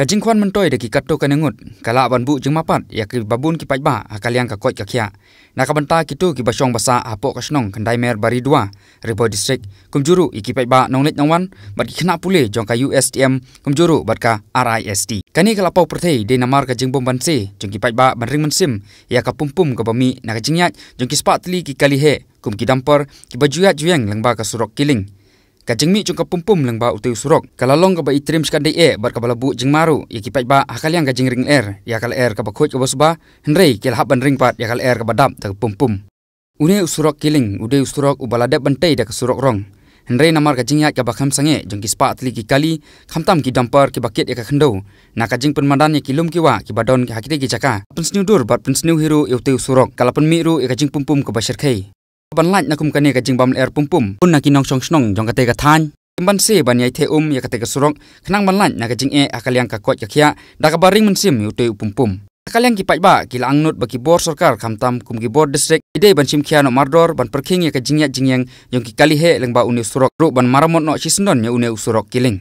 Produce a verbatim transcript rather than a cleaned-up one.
Ka jingkhwan myntoi da ki katto katne ngut ka lah ban buh jingmapat ïa kiba bun ki paidbah ha ka liang ka koit ka khiah. Na ka bynta kito kiba shong ba sah hapoh ka shnong Khyndai Mer Baridua, Ri Bhoi District, kumjuh ruh ïa ki paidbah nongleit nongwan bad ki khynnah pule jong ka U S T M kumjuh ruh bad ka R I S T. Kane ka la paw pyrthei dei namar ka jingbymbanse jong ki paidbah ban ring mynsiem ïa ka pum pum kaba mih na ka jingïaid jong ki spah tylli ki kali heh kum ki dumper kiba ju ïaid ju ïeng lyngba ka surok Killing. Ka jingmih jong ka pum pum lyngba utei u surok ka la long kaba itriem shikatdei eh bad kaba la buh jingma ruh ïa ki paidbah ha ka liang ka jingring lyer ïa ka lyer kaba khuid kaba suba, hynrei ki la hap ban ring pat ïa ka lyer kaba dap da ka pum pum. Une u surok Killing u dei u surok uba la dep ban tei da ka surok rong. Hynrei namar ka jingïaid kaba kham sangeh jong ki spah tylli ki kali, khamtam ki dumper kiba kit ïa ka khyndew, na ka jingpynmadan ïa ki lum ki wah kiba don ha kitei ki jaka, pynsniew dur bad pynsniew hi ruh ïa utei u surok ka la pynmih ruh ïa ka jingpum pum kaba shyrkhei. Ban lait na kum kane ka jingbam lyer pum pum, bun na ki nongshong shnong jong katei ka thaiñ kim banse ban ïai theh um ïa katei ka surok khnang ban lait na ka jingeh ha ka liang ka koit ka khiah da kaba ring mynsiem ïa utei u pum pum. Ha ka liang ki paidbah ki la angnud ba ki bor sorkar khamtam kum ki bor district ki dei ban shim khia noh mardor ban pyrkhing ïa ka jingïaid jingïeng jong ki kali heh lyngba une u surok ruh ban maramot noh shisyndon ïa une u surok Killing.